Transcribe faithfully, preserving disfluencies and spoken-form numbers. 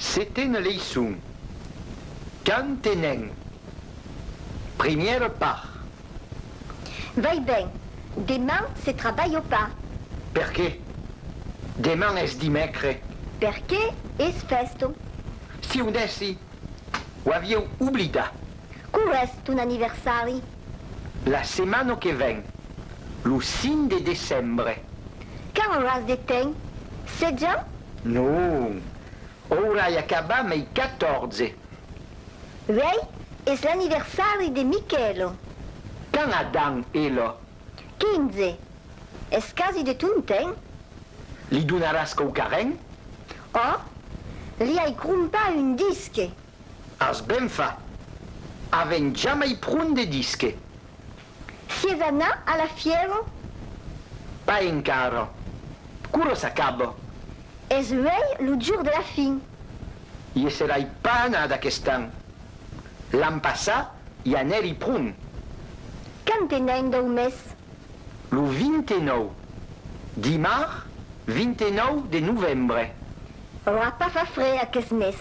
Setena leiçon. Quant tenèm? Primièra part. Vai ben, deman se trabalha pas. Perqué? Deman es dimècre. Perqué es fèsta. Siáu nèci, o aviáu oblidat. Quora es ton anniversari? La setmana que ven, lo cinc de decembre. Quant auràs de temps? Setze ans? Non, aurai acabat mei catòrze. Uèi es l'anniversari de Michèla. Quant a d'ans ela? Quinze. Es quasi de ton temps. Li donaràs quauquarren? Ò, li ai crompat un disc. As ben fach. Avèm jamai pron de disc. Siás anat a la fièra? Pas encara. Quora s'acaba? Es uèi lo jorn de la fin. I serai pas anat aquest an. L'an passat i anèri pron. Quant tenèm dau mes? Lo vint-e-nòu. Dimars vint-e-nòu de novembre. Aurà pas fach freg aquest mes.